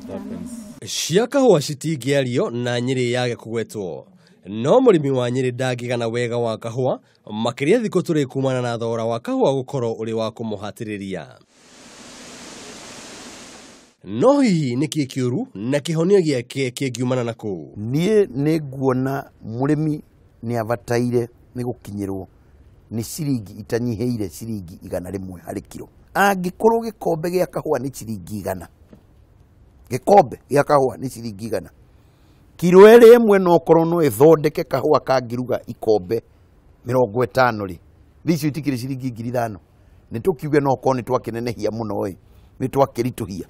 It happens. Cia kahũa citingĩario na Nyĩrĩ yage kũgwetwo. No mũrĩmi wa Nyĩrĩ ndangĩgana wega wa kahũa makĩria thikũ tũrĩ kumana na thogora wa kahũa gũkorwo ũrĩ wa kũmũhatĩrĩria. No hihi nĩkĩ kĩũru na kĩhonia gĩake kĩngiumana na kũu? Niĩ nĩ nguona mũrĩmi nĩ abataire nĩ gũkinyĩrwo nĩ ciringi itanyihĩire ciringi 100 harĩ kiro. Angĩkorwo gĩkombe gĩa kahũa nĩ ciringi 100, gĩkombe gĩa kahũa nĩ ciringi 100, kiro ĩrĩ ĩmwe no korwo no ĩthondeke kahũa kangĩruga ikombe 50 rĩ, icio itikĩrĩ ciringi 5,000. Nĩ tũkiuge no korwo nĩ twakĩnenehia mũno ĩ, nĩ twakĩritũhia,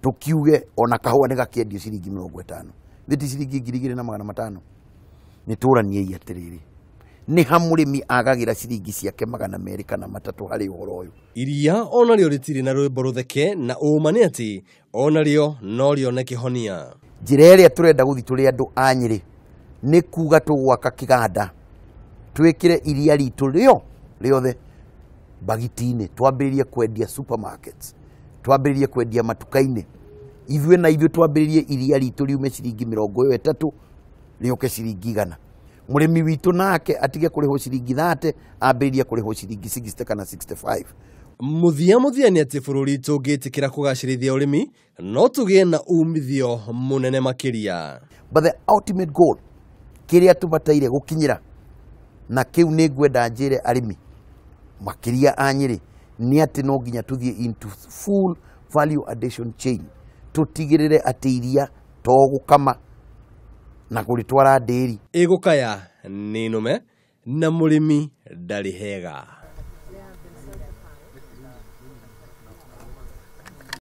tũkiuge ona kahũa nĩ gakĩendio ciringi 50, thĩ ti ciringi 2,500. Nĩ tũraniei atĩrĩrĩ, nĩ ha mũrĩmi agagĩra ciringi ciake 200 kana 300 harĩ ũhoro ũyũ. Iria onarĩo rĩtirĩ na rwĩmbo rũtheke na ũma nĩ atĩ onarĩo no rĩone kĩhonia. Njĩra ĩrĩa tũrenda gũthiĩ tũrĩ andũ a Nyĩrĩ nĩ kuga tũgwaka kĩganda, twĩkĩre iria ritũ rĩo rĩothe bagiti-inĩ, twambĩrĩrie kwendia supermarkets, twambĩrĩrie kwendia matuka-inĩ. Ithuĩ na ithuĩ twambĩrĩrie iria ritũ riume ciringi 30 rĩũke ciringi 100. Mũrĩmi witũ nake atige kũrĩhwo ciringi 30, ambĩrĩrie kũrĩhwo ciringi 60 kana 65. Mũthia mũthia nĩ atĩ bũrũri tũngĩtĩkĩra kũgacĩrithia ũrĩmi no tũgĩe na umithio mũnene makĩria. But the ultimate goal kĩrĩa tũbataire gũkinyĩra, na kĩu nĩ ngwenda njĩre arĩmi makĩria a Nyĩrĩ, nĩ atĩ no nginya tũthiĩ into full value addition chain, tũtigĩrĩre atĩ iria to gũkama na kũrĩtwara ndĩri. Ĩgũkaya nĩ nũme na mũrĩmi ndarĩ hega.